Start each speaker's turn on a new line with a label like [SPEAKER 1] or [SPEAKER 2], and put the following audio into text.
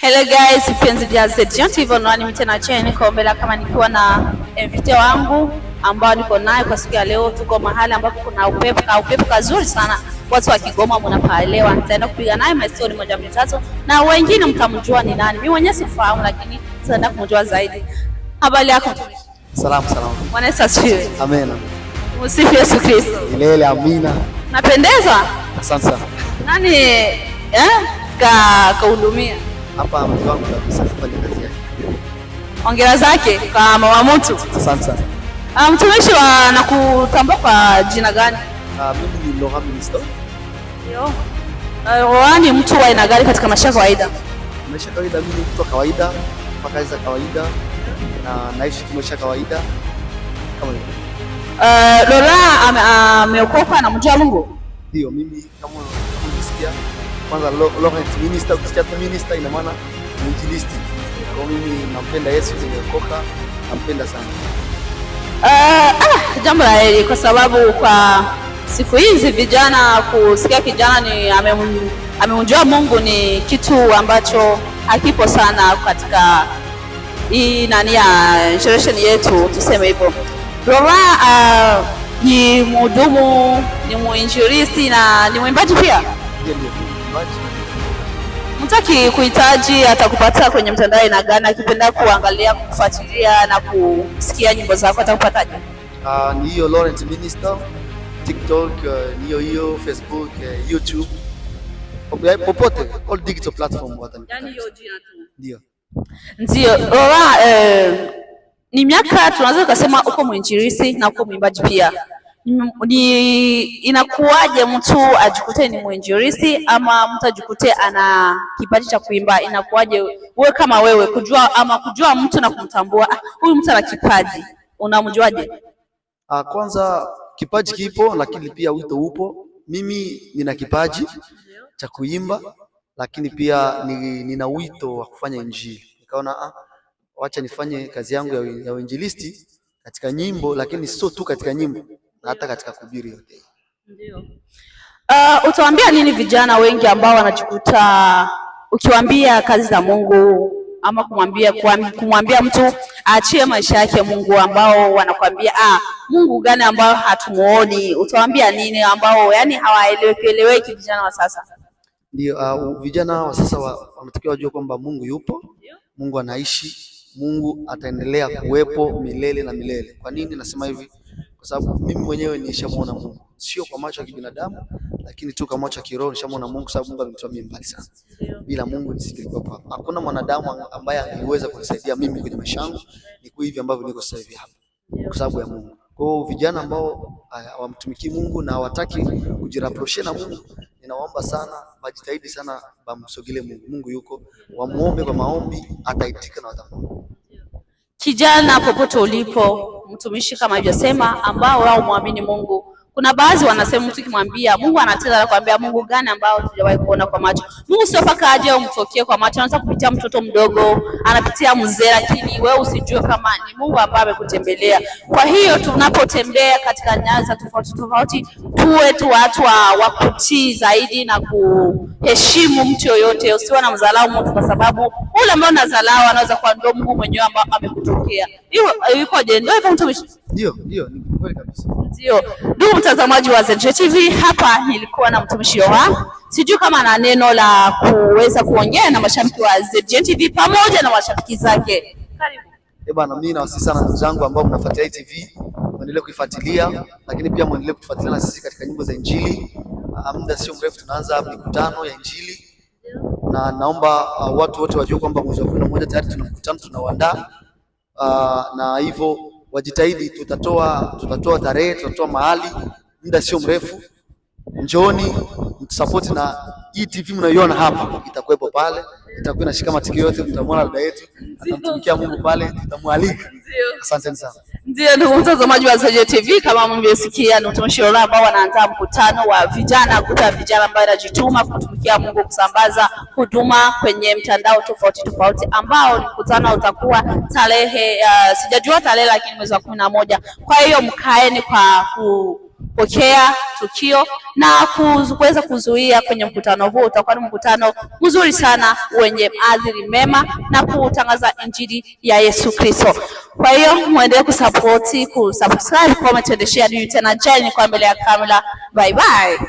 [SPEAKER 1] Hello guys, vipenzi vya ZGN TV online tena cheni niko mbele kama nikiwa na invité wangu ambao niko naye kwa siku ya leo. Tuko mahali ambapo kuna upepo ka upepo kazuri sana, watu wa Kigoma mnapaelewa. Nitaenda kupiga naye mastori moja mbili tatu, na wengine mtamjua ni nani. Mimi mwenyewe sifahamu, lakini tutaenda kumjua zaidi. Habari yako mtumishi?
[SPEAKER 2] Salamu salamu.
[SPEAKER 1] Bwana Yesu asifiwe.
[SPEAKER 2] Amen.
[SPEAKER 1] Msifu Yesu Kristo.
[SPEAKER 2] Milele amina.
[SPEAKER 1] Napendeza.
[SPEAKER 2] Asante sana.
[SPEAKER 1] Nani ka kahudumia?
[SPEAKER 2] Hapa mke wangu kabisa kufanya kazi yake.
[SPEAKER 1] Hongera zake kwa mama mtu.
[SPEAKER 2] Asante sana.
[SPEAKER 1] Mtumishi wa nakutambua kwa jina gani?
[SPEAKER 2] Mimi ni Laurent Minister.
[SPEAKER 1] Ndio. Laurent ni mtu wa aina gani katika maisha ya kawaida?
[SPEAKER 2] Maisha kawaida, mimi ni mtu wa kawaida, kwa kazi za kawaida na naishi tu maisha kawaida kama hivyo.
[SPEAKER 1] Laurent ameokoka na mjua Mungu?
[SPEAKER 2] Ndio, mimi kama unisikia kwanza Laurent Minister, ukisikia tu minister ina maana mwinjilisti. Kwa mimi nampenda Yesu, nimeokoka, nampenda sana.
[SPEAKER 1] Jambo la heri kwa sababu kwa siku hizi vijana kusikia kijana ni amemjua Mungu ni kitu ambacho hakipo sana katika hii nani ya generation yetu, tuseme hivyo. Laurent ni mhudumu, ni mwinjilisti na ni mwimbaji pia.
[SPEAKER 2] Ndio, mimi ni mwimbaji.
[SPEAKER 1] Mtu akikuhitaji atakupata kwenye mtandao aina gani? Akipenda kuangalia, kufuatilia na kusikia nyimbo zako atakupataje?
[SPEAKER 2] Ni hiyo Laurent Minister, TikTok, ni hiyo hiyo Facebook, YouTube, popote, all digital platform watanikuta.
[SPEAKER 1] Yaani hiyo jina tu.
[SPEAKER 2] Ndio.
[SPEAKER 1] Ndio, Laurent, ni miaka tunaweza kusema uko mwinjilisti na uko mwimbaji pia. Ni inakuwaje mtu ajikute ni mwinjilisti ama mtu ajikute ana kipaji cha kuimba? Inakuwaje wewe kama wewe kujua ama kujua mtu na kumtambua, ah, huyu mtu ana kipaji, unamjuaje?
[SPEAKER 2] Kwanza kipaji kipo, lakini pia wito upo. Mimi nina kipaji cha kuimba, lakini pia nina wito wa kufanya injili. Nikaona wacha nifanye kazi yangu ya uinjilisti katika nyimbo, lakini sio tu katika nyimbo, na hata katika kuhubiri yote.
[SPEAKER 1] Ndio. Utawaambia nini vijana wengi ambao wanajikuta ukiwaambia kazi za Mungu ama kumwambia mtu aachie maisha yake Mungu, ambao wanakwambia Mungu gani ambao hatumuoni? Utawaambia nini ambao yani hawaeleweki eleweki vijana wa sasa?
[SPEAKER 2] Ndio, vijana wa sasa wanatakiwa wajue kwamba Mungu yupo, Mungu anaishi, Mungu ataendelea kuwepo milele na milele. Kwa nini nasema hivi? Kwa sababu mimi mwenyewe nishamuona Mungu, sio kwa macho ya kibinadamu, lakini tu kwa macho ya kiroho nishamuona Mungu, sababu Mungu amenitoa mimi mbali sana. Bila Mungu nisingekuwa hapa. Hakuna mwanadamu ambaye angeweza kunisaidia mimi kwenye maisha yangu ni kwa hivi ambavyo niko sasa hivi hapa, kwa sababu ya Mungu. Kwa hiyo vijana ambao hawamtumikii Mungu na hawataki kujirapprocher na Mungu, ninawaomba sana wajitahidi sana bamsogelee Mungu. Mungu yuko, wamuombe kwa maombi, ataitika na watamuona.
[SPEAKER 1] Kijana popote ulipo, mtumishi kama alivyosema, ambao wao muamini Mungu. Kuna baadhi wanasema mtu ukimwambia Mungu anatenda, anakuambia Mungu gani ambao tujawahi kuona kwa macho? Mungu sio paka aje umtokee kwa macho, anaweza kupitia mtoto mdogo, anapitia mzee, lakini wewe usijue kama ni Mungu ambaye amekutembelea. Kwa hiyo tunapotembea katika nyanja tofauti tofauti, tuwe tu watu wa kutii zaidi na kuheshimu mtu yoyote. Usiwe na mdharau mtu, kwa sababu ule ambaye unadharau anaweza kuwa ndio Mungu mwenyewe ambaye amekutokea. Hiyo ikoje? Ndio hivyo mtumishi?
[SPEAKER 2] Ndio, ni kweli kabisa.
[SPEAKER 1] Ndio. Ndugu mtazamaji wa ZJ TV, hapa nilikuwa na mtumishi Yohana. Sijui kama ana neno la kuweza kuongea na mashabiki wa ZJ TV pamoja na mashabiki zake. Karibu.
[SPEAKER 2] Eh bana, mimi nawasihi sana ndugu zangu ambao mnafuatilia hii TV, muendelee kuifuatilia, lakini pia muendelee kutufuatilia na sisi katika nyimbo za Injili. Muda sio mrefu tunaanza mikutano ya Injili, na naomba watu wote wajue kwamba mwezi wa 11 tayari tuna mkutano tunauandaa, na hivyo wajitahidi, tutatoa tarehe, tutatoa mahali, muda sio mrefu. Njooni mtusapoti, na hii TV mnaiona hapa itakuwepo pale, itakuwa inashika matukio yote, mtamwona dada yetu atamtumikia Mungu pale, tutamwalika. Asanteni sana.
[SPEAKER 1] Ndio, ndugu mtazamaji wa ZJ TV, kama mlivyosikia ni mtumishi Yohana ambao wanaandaa mkutano wa vijana, kuta vijana ambao wanajituma kumtumikia Mungu, kusambaza huduma kwenye mtandao tofauti tofauti, ambao ni mkutano utakuwa tarehe, sijajua tarehe, lakini mwezi wa 11. Kwa hiyo mkaeni kwa Kupokea tukio na kuweza kuzuia kwenye mkutano huo. Utakuwa ni mkutano mzuri sana wenye maadili mema na kutangaza Injili ya Yesu Kristo. Kwa hiyo muendelee kusapoti, kusubscribe, comment and share. Tena Jane kwa mbele ya kamera. Bye bye.